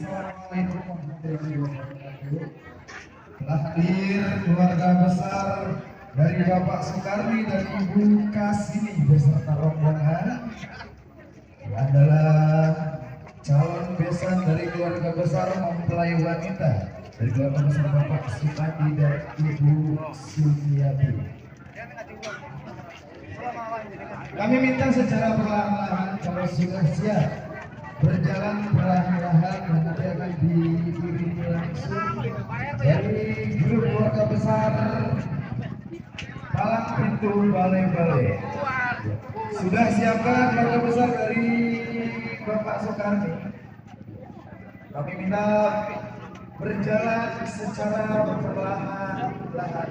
Assalamualaikum warahmatullahi wabarakatuh. Telah hadir keluarga besar dari Bapak Soekarni dan Ibu Kasini beserta rombongan adalah calon besan dari keluarga besar mempelai wanita dari keluarga besar Bapak Supandi dan Ibu Sumiati. Kami minta secara perlahan-lahan kalau sudah siap berjalan perlahan-lahan dan nanti akan diiringi langsung dari grup keluarga besar Palang Pintu Balai-Balai. Sudah siapkan keluarga besar dari Bapak Soekarni. Kami minta berjalan secara perlahan-lahan.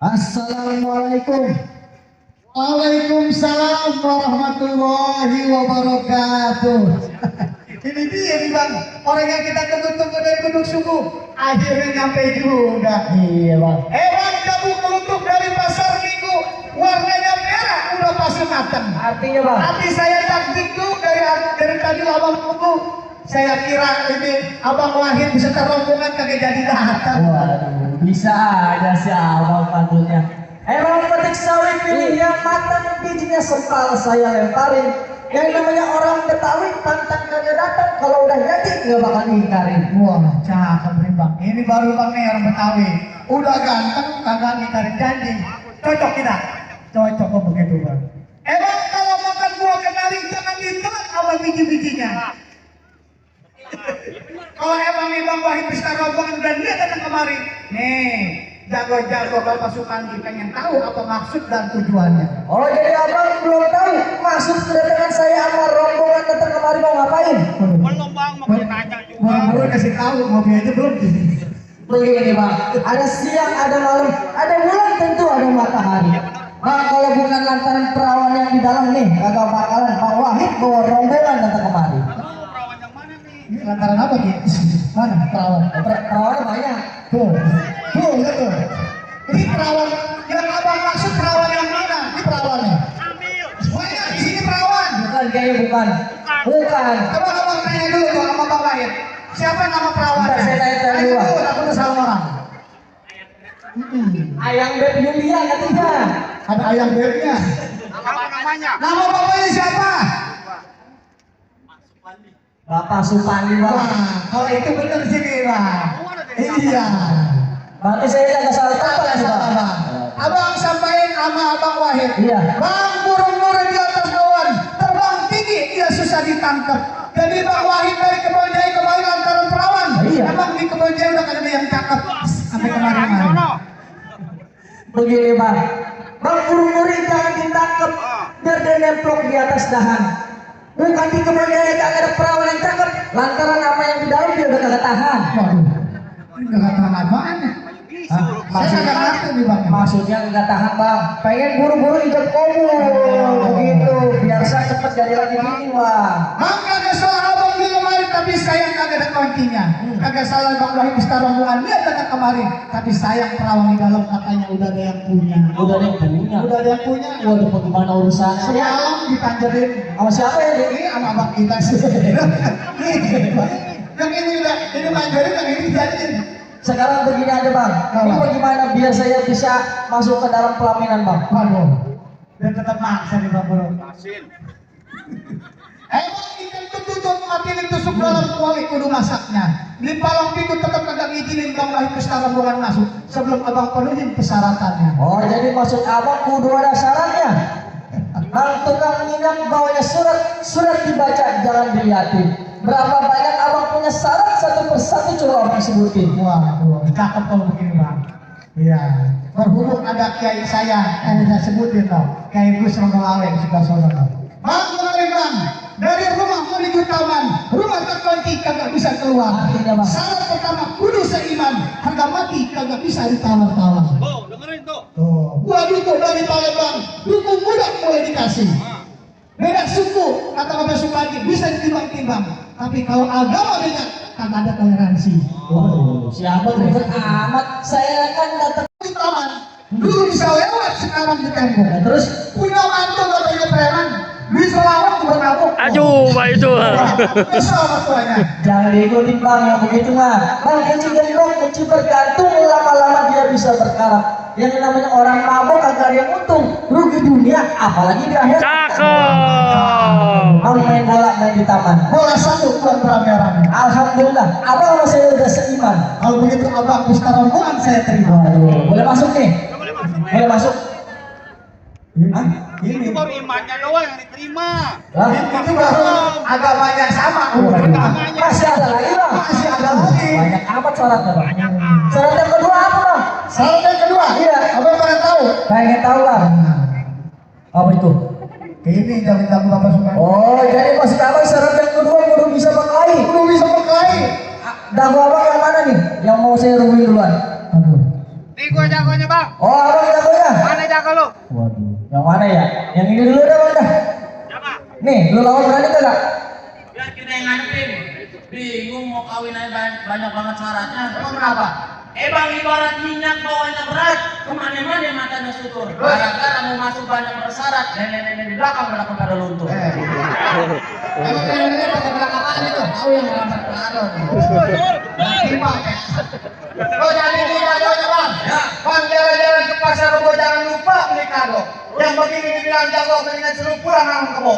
Assalamualaikum. Waalaikumsalam warahmatullahi wabarakatuh. Ini dia nih bang, orang yang kita tunggu-tunggu dari Gunung Suku akhirnya nyampe juga. Iya bang. Bang, kamu kelutuk dari pasar Minggu, warnanya merah, udah pasti matang. Artinya bang? Hati saya takdikduk dari tadi abang tunggu. Saya kira ini Abang Wahid beserta rombongan kagak jadi datang. Waduh, bisa aja sih abang pantulnya. Emang petik sawit pilih yang matang, bijinya sempal saya lemparin. Yang namanya orang Betawi pantang kagak datang, kalau udah jadi nggak bakal ngingkarin. Wah, cakep nih bang. Ini baru bang nih orang Betawi. Udah ganteng kagak ngingkarin janji. Cocok kita. Cocok kok begitu bang. Bang, kalau makan buah kenari jangan ditelan sama biji-bijinya. Kalau emang nih Bang Wahid bisa rombongan dan dia datang kemari, nih jago-jago Bapak Supandi pengen tahu apa maksud dan tujuannya. Oh, jadi abang belum tahu maksud kedatangan saya sama rombongan datang kemari mau ngapain? Belum bang, mau nanya juga. Baru kasih tahu, mobil aja belum. Begini bang, ada siang, ada malam, ada bulan, tentu ada matahari. Bang, kalau bukan lantaran perawan yang di dalam nih, kagak bakalan Bang Wahid bawa rombongan datang kemari. Perawan yang mana nih? Ini lantaran apa Ki? Mana perawan? Perawan banyak. Tuh, tuh. Ini perawan yang abang maksud perawan yang mana? Ini perawannya. Ambil. Oh iya, di sini perawan. Bukan, kayaknya bukan. Bukan. Coba abang tanya dulu Bang sama Bang Wahid. Siapa nama perawannya? Bentar, saya tanya Ayo dulu. dulu, aku tuh sama orang. Ayang Beb Yulia katanya. Ada ayam bebnya. Apa namanya? Nama bapaknya siapa? Bapak Supandi bang. Wah, kalau itu benar sini Bang. Iya. Berarti saya tidak salah tempat Apa nih bang. Bang? Abang sampaikan sama Abang Wahid. Iya. Bang, burung-burung di atas awan terbang tinggi, dia susah ditangkap. Jadi Bang Wahid dari Kebon Jaya begini bang. Bang burung duri jangan ditangkap, biar dia nemplok di atas dahan. Bukan di kemudian kagak ada perawan yang cakep, lantaran apa yang di dalam dia udah kagak tahan. Waduh, nggak tahan apaan ya? Saya nggak ngerti nih bang. Maksudnya nggak tahan bang, pengen buru-buru ikut komo begitu, biar saya cepet jadi lagi gini bang. Bang kagak salah abang di kemarin, tapi sayang kagak ada kuncinya. Kagak salah bang Wahid Ustaz Rombongan dia datang kemarin, tapi sayang perawan di dalam katanya udah ada yang punya. Udah ada yang punya. Udah ada yang punya. Waduh, bagaimana urusannya? Semalam dipanjerin Sama siapa ya? Dik? ini sama abang kita sih. Yang ini udah ini manjarin, yang ini jadiin. Sekarang begini aja bang, ini bagaimana biar saya bisa masuk ke dalam pelaminan bang? Waduh, dan tetap maksa nih bang bro. Asin. Emang ikan tutut mati ditusuk dalam kuali kudu masaknya. Di palang pintu tetap kagak ngizinin bang Wahid Ustaz Rombongan masuk sebelum abang penuhin persyaratannya. Oh jadi maksud abang kudu ada syaratnya? Bang tukang minyak bawanya surat dibaca jangan dilihatin. Berapa banyak abang punya syarat satu persatu coba abang sebutin. Waduh, cakep kalau begini bang. Iya, berhubung ada kiai saya sebutin dong, Kiai Gus Rombongan suka saudara. Bang kemarin bang, dari rumah menuju taman, rumah terkunci kagak bisa keluar. Artinya, Bang? Syarat pertama kudu seiman, harga mati kagak bisa ditawar-tawar. Tuh, dengerin tuh. Tuh, gua dukung dari Palembang, dukung muda mulai dikasih. Beda suku, kata Bapak Supadi, bisa ditimbang-timbang. Tapi kalau agama beda, kagak ada toleransi. Waduh, siapa ribet amat? Saya kan datang. Di taman, dulu bisa lewat, sekarang di tembok. Nah, terus Punya mantu katanya preman, bisa lawan juga nabok. Pak itu. Bisa mertuanya. jangan diikutin bang yang begitu mah. Bang kunci gendong, kunci bergantung lama-lama dia bisa berkarat. Yang namanya orang mabok kagak ada yang untung, rugi dunia, apalagi di akhirat. Cakep. Bang main bola main di taman. Bola satu buat rame-rame. Alhamdulillah, abang sama saya udah seiman. Kalau begitu abang Ustaz Rombongan saya terima. Waduh, boleh masuk nih? Boleh masuk? Hah? Itu baru imannya doang yang diterima. Hah? Itu baru agamanya sama. Masih ada lagi bang? Masih ada lagi. Banyak amat syaratnya bang. Syarat yang kedua apa bang? Syarat yang kedua, Iya. abang pengen tahu? Pengen tahu bang. Apa itu? Ini jangan tahu Bapak Supadi. Oh, jadi maksud abang syarat yang kedua kudu bisa berkelahi. Kudu bisa berkelahi. Dagu abang yang mana nih? Yang mau saya rubuhin duluan? Aduh. Nih gua jagonya bang. Oh, abang jagonya? Mana jago lu? Waduh. Yang mana ya? Yang ini dulu dah bang dah. Siapa? Nih, lu lawan berani kagak? Biar kita yang ngadepin. Bingung mau kawin aja banyak banget syaratnya. Emang kenapa? Bang ibarat minyak bawahnya berat, kemana-mana matanya sutur. Gara-gara mau masuk banyak bersyarat, nenek-nenek di belakang pada luntur. Emang ini pada belakangan itu tahu yang melamar pengaruh. Oh jadi ini jagonya bang. Bang jalan-jalan ke pasar Rebo jangan lupa beli kado. Yang begini dibilang jago mendingan suruh pulang sama kebo.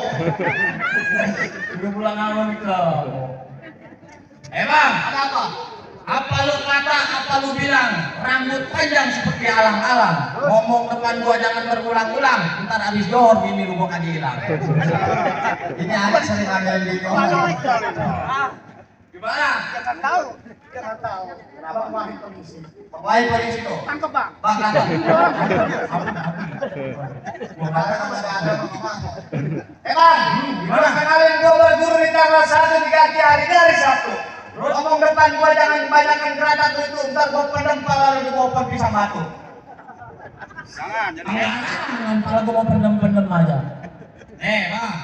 Udah pulang awal ke. Bang, Ada apa? apa lu kata, apa lu bilang? Rambut panjang seperti alang-alang. Ngomong depan gua jangan berulang-ulang. Ntar abis johor bini lu gua kagak hilang. Ini anak sering ngandelin di Gimana? Jangan tahu. Jangan tahu. Kenapa Wahid polisi. Wahid polisi tuh. tangkep bang? Bang kagak. Bang, gimana kenalin 12 guru di tanggal 1 diganti hari dari Sabtu. Ngomong depan gua jangan kebanyakan kerata tuh itu, ntar gua pendem pala lu gua pun bisa matu. Jangan, jadi Jangan, kalau gua mau pendem-pendem aja. Bang,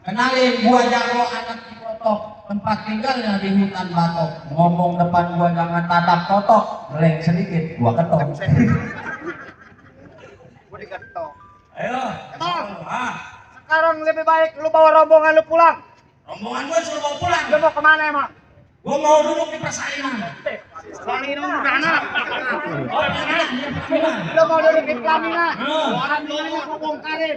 kenalin gua jago anak Cipotok, tempat tinggalnya di hutan batok. Ngomong depan gua jangan tatap totok, meleng sedikit gua ketok. gua diketok. Ayo, Bang. Sekarang Sekarang lebih baik lu bawa rombongan lu pulang. rombongan gua suruh bawa pulang. Lu mau kemana emang? Gua mau duduk di persalinan. Selain itu anak. Oh, jangan. Lu mau duduk di pelaminan. Hmm. Orang duanya gua bongkarin.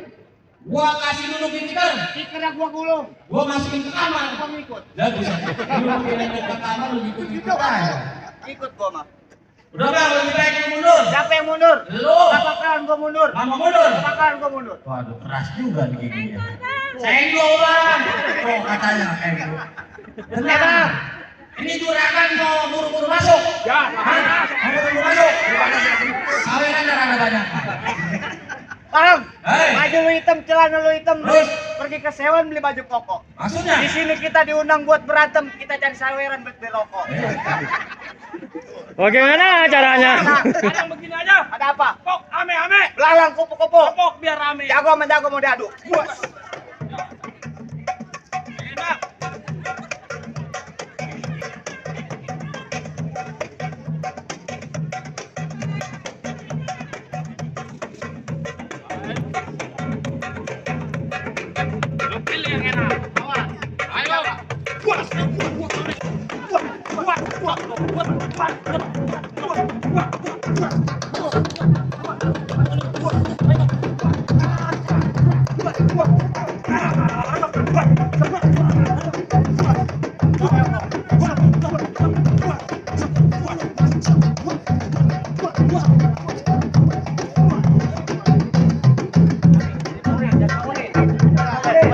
Gua kasih duduk di tikar. Tikar gua gulung. Gua masukin ke kamar. Gua ngikut. Lah bisa. Lu masukin ke kamar lu gitu-gitu Itu kan. aja. Ikut gua mah. Udah bang, lebih baik lu mundur. Siapa yang mundur? Lu. Gak bakalan gua mundur. Mama mundur. Gak bakalan gua mundur. Waduh, keras juga nih giginya. Senggol bang. Oh katanya senggol. Bang, Ini juragan mau buru-buru masuk. Ya, Hah? Mau buru-buru masuk. Saweran darah banyak. Bang, Hei. baju lu hitam, celana lu hitam, Terus? pergi ke Sewan beli baju koko. Maksudnya? Di sini kita diundang buat berantem, kita cari saweran buat beli rokok. Bagaimana caranya? Ada begini aja. Ada apa? Kok ame-ame. Belalang kupu-kupu. Kok biar rame. Jago sama jago mau diadu. Enak. Lu pilih yang enak. Awas. Ayo. Puas.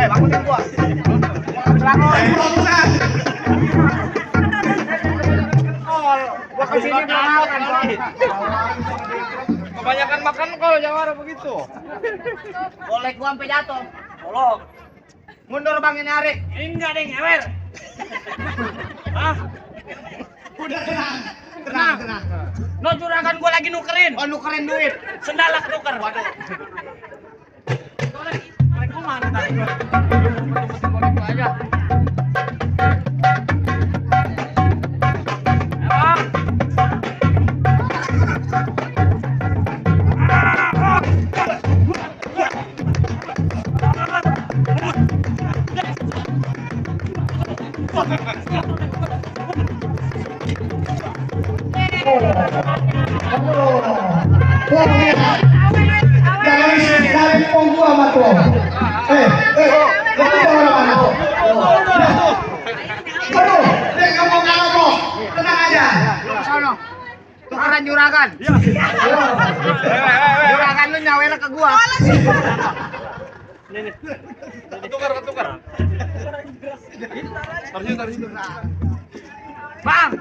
Bangunin gua. Gua kesini belum makan soalnya. Kebanyakan makan kalau Jawara begitu. Boleh gua sampai jatuh. Tolong. Mundur Bang ini Ari. Enggak deh ngewer. Ah. Udah tenang. No juragan gua lagi nukerin. Oh nukerin duit. Sendalak nuker. Waduh. Mereka mana tadi? Betul aja. Jangan pong gua sama tuh. Kamu jangan mana? Aduh, dia ngomong apa? Tenang aja. Sono. Tukeran juragan. Juragan lu nyawer ke gua. Tukar. Bang,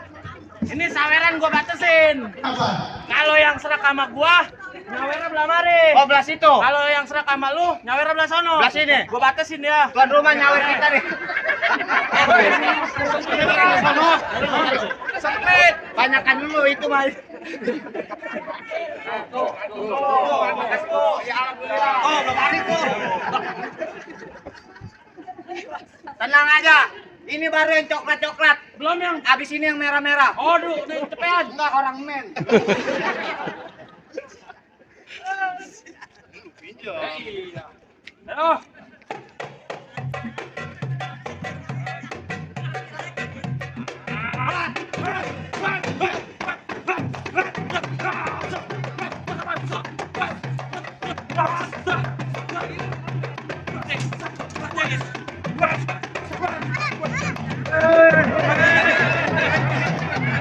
ini saweran gua batasin. Apa? Kalau yang serak sama gua, nyawernya belah mari. Oh, belah situ. Kalau yang serak sama lu, nyawernya belah sono. Belah sini. Gua batasin ya. Tuan rumah nyawer kita nih. Sono. Sempit. Banyakan dulu itu mah. Tuh. Ya alhamdulillah. Oh, belum hari tuh. Tenang aja. Ini baru yang coklat-coklat. Belum yang habis ini yang merah-merah. Oh, duh, nih cepetan. Enggak orang men.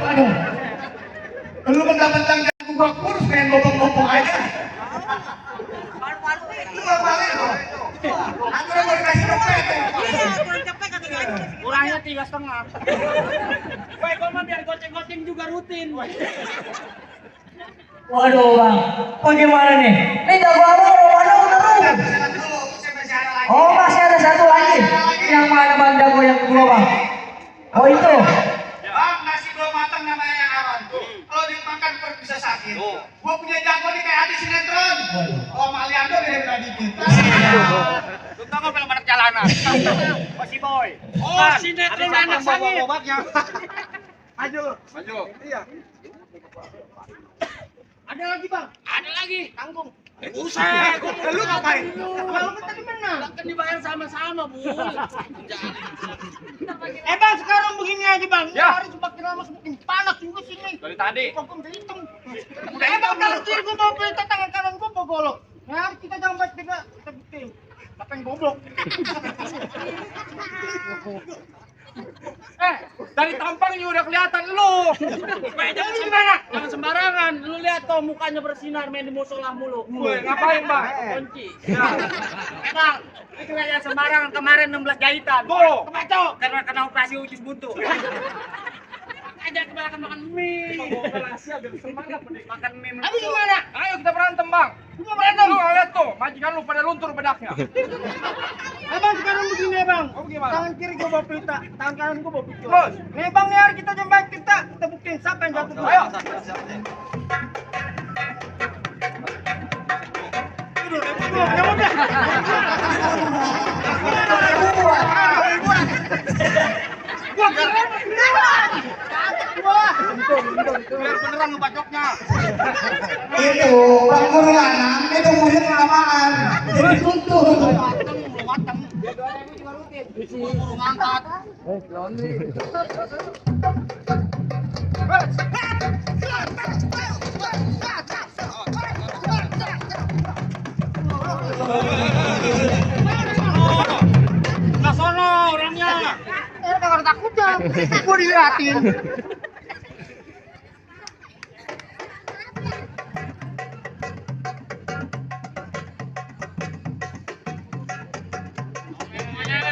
Ayo. Lu mentang-mentang gua kurus pengen ngopong-ngopong aja. Lu gak balik loh. Aku udah mau dikasih dompet. Kurangnya 3,5. Baik, kalau mah biar goceng-goceng juga rutin. Waduh bang, bagaimana nih? Ini jago abang mana udah rugi. Oh masih ada satu lagi. Yang mana bang jago yang kedua bang? Oh itu. Bang, nasi dua matang namanya yang awan. Kalau dimakan perut bisa sakit. Gua punya jago nih kayak Adi sinetron. Oh, Maliando beda-beda dikit. Lu tau nggak film anak jalanan? Masih boy. Oh, sinetron anak sangit. Obatnya. Maju. Iya. Ada lagi bang? Ada lagi. Tanggung. Buset, Lu ngapain? Kalau kan tadi menang. Kan dibayar sama-sama, Bu. Bang, sekarang begini aja, Bang. Ya. Hari semakin lama semakin panas juga sini. Dari tadi. Kok hitam. Bang, kalau kiri gua mau pelita, tangan kanan gua mau golok. Ya, kita jangan baik beda. Kita buktiin. Apa yang goblok? Dari tampangnya udah kelihatan lu. Jangan gimana? Jangan sembarangan. Lu lihat tuh mukanya bersinar main di musola mulu. Ngapain, Bang? Kunci. Bang, itu kayak sembarangan kemarin 16 jahitan. Tuh, kebacok karena kena operasi usus buntu. akan makan mie. Makan mie. Tapi gimana? Ayo kita berantem, Bang. Cuma berantem. Lu lihat tuh, majikan lu pada luntur bedaknya. Abang sekarang begini bang. Oh, gimana? Tangan kiri gua bawa pelita, tangan kanan gua bawa pikul. Terus? Nih bang nih hari kita jembak kita buktiin siapa yang jatuh dulu. Ayo. Ya udah. Gua keren. Biar beneran lu bacoknya. Itu Bang Murlana itu musim kelamaan. Jadi tuntut. Matang. Biar ini juga rutin. Buru ngangkat. Nah sono orangnya. Kagak takut ya. Gua diliatin.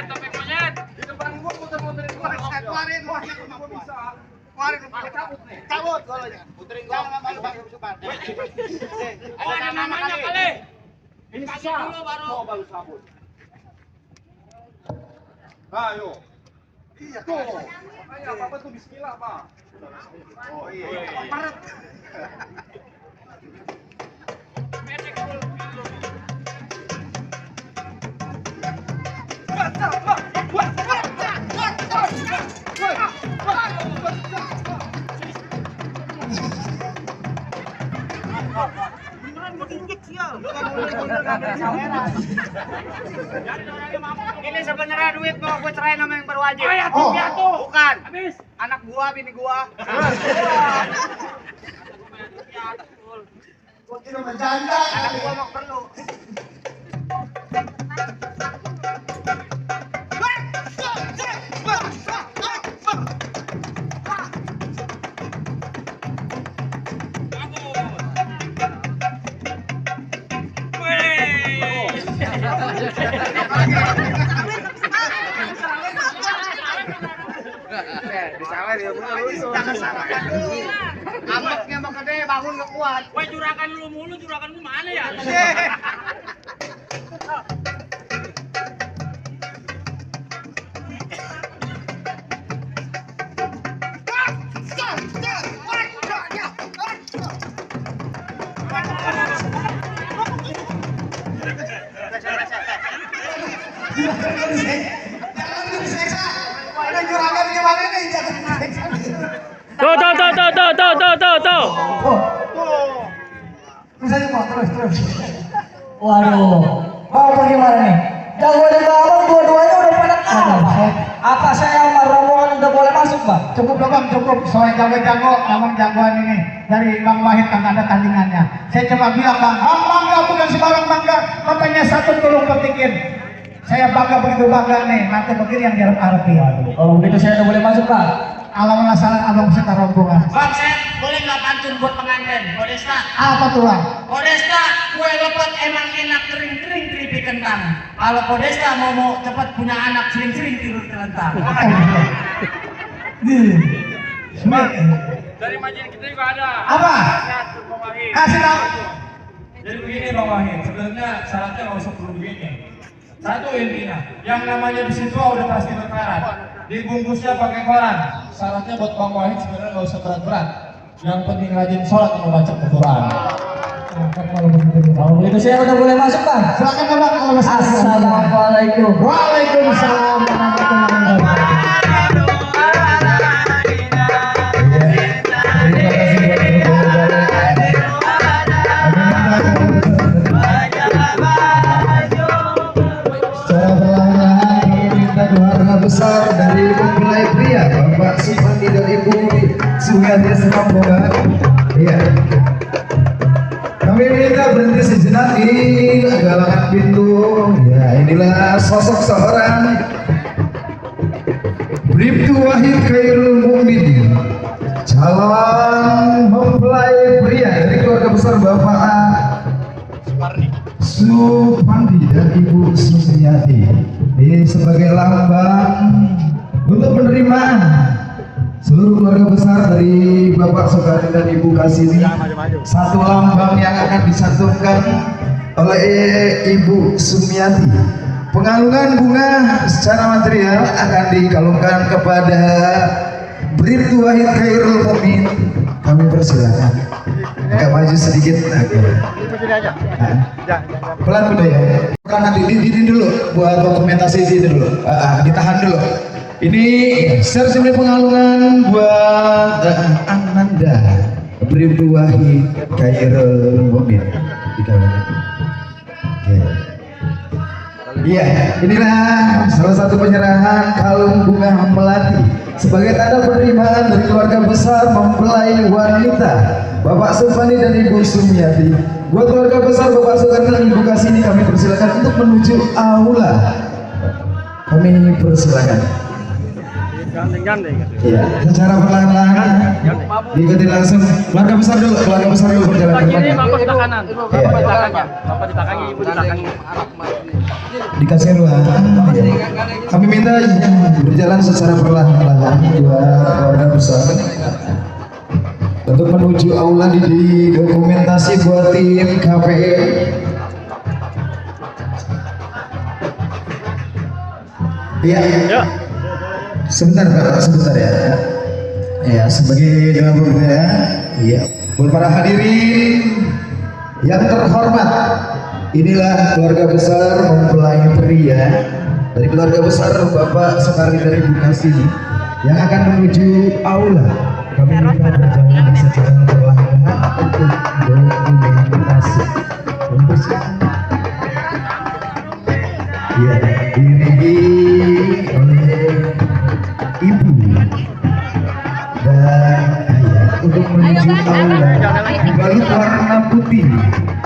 Topeng monyet. Di depan gua muter-muterin gua. Keluarin, Gua bisa. keluarin, cabut nih. Cabut golnya. Puterin gol. Jangan malu bang Subar. Oh, ada namanya kali. Ini susah. Dulu baru. Mau baru sabut. Ayo. Iya tuh. Makanya apa tuh bismillah, Pak. Oh iya. Beneran gua injek sial. Ini sebenarnya duit mau gue cerai sama yang berwajib. Oh. Bukan. Habis. Anak gua, bini gua. Gua kira bercanda. Anak gua mau perlu. Ambeknya mau gede, bangun gak kuat. Woi, juragan lu mulu, juragan lu mana ya? Jangan diseksa. Ada juragan gimana nih? Jangan diseksa. Tuh. Oh. Terus aja Pak, terus. Waduh, mau bagaimana nih? Jago dan Bang dua-duanya udah pada kalah. Apa saya sama rombongan udah boleh masuk, Bang? Cukup dong Bang, cukup. Soal jago-jago, memang jagoan ini dari Bang Wahid kan ada tandingannya. Saya coba bilang Bang, bangga bukan sembarang bangga. Makanya satu tolong petikin. Saya bangga begitu bangga nih. Nanti begini yang diharap-harapin. Kalau begitu saya udah boleh masuk, Bang. Alamat salah abang serta rombongan. Bang, saya boleh nggak pantun buat pengantin? Modesta. Apa tuh Bang? Modesta, kue lepet emang enak kering-kering keripik kentang. Kalau Modesta mau cepat punya anak sering-sering tidur terlentang. Dari majikan kita juga ada. Apa? Kasih tahu. Jadi begini Bang Wahid, sebenarnya syaratnya nggak usah perlu begini. Satu intinya, yang namanya besi tua udah pasti berkarat. Dibungkusnya pakai koran. Syaratnya buat Bang Wahid sebenarnya nggak usah berat-berat. Yang penting rajin sholat sama baca Al-Quran. Kalau begitu saya udah boleh masuk, Bang. Silakan Bang. Assalamualaikum. Waalaikumsalam warahmatullahi wabarakatuh. Secara perlahan minta doa besar dari mempelai pria Bapak Supandi dan Ibu Suyati Sekambogan. Iya. Kami minta berhenti sejenak di galangan pintu. Ya, inilah sosok seorang Bribtu Wahid Khairul Mukminin, calon mempelai pria dari keluarga besar Bapak Supandi dan Ibu Sumiati. Ini sebagai lambang untuk penerimaan seluruh keluarga besar dari Bapak Soekarno dan Ibu Kasini, satu lambang yang akan disatukan oleh Ibu Sumiati. Pengalungan bunga secara material akan dikalungkan kepada Bribtu Wahid Khairul Mumin. Kami persilakan. Agak maju sedikit. Pelan udah ya. Nanti di dulu buat dokumentasi di dulu. Ditahan dulu. Ini sersemai pengalungan buat Ananda Bribtu Wahid Khairul Mumin. Iya, inilah salah satu penyerahan kalung bunga melati sebagai tanda penerimaan dari keluarga besar mempelai wanita Bapak Sufani dan Ibu Sumiati. Buat keluarga besar Bapak Soekarno dan Ibu Kasini, kami persilakan untuk menuju aula. Kami persilakan. Iya, secara perlahan-lahan diikuti langsung keluarga besar dulu berjalan ke depan. Bapak di kanan, Bapak di belakangnya, Bapak di belakangnya, Ibu di belakangnya. Dikasih ruang. Kami minta berjalan secara perlahan-lahan buat keluarga besar untuk menuju aula di dokumentasi buat tim KPI. Iya. Sebentar Pak, sebentar ya. Ya, sebagai doa ya. Iya. Buat para hadirin yang terhormat, inilah keluarga besar mempelai pria dari keluarga besar Bapak Soekarno dari Ibu Kasini yang akan menuju aula. Kami minta berjalan secara perlahan untuk dokumentasi. Ya, diiringi oleh Ibu dan ayah untuk menuju aula dibalut warna putih.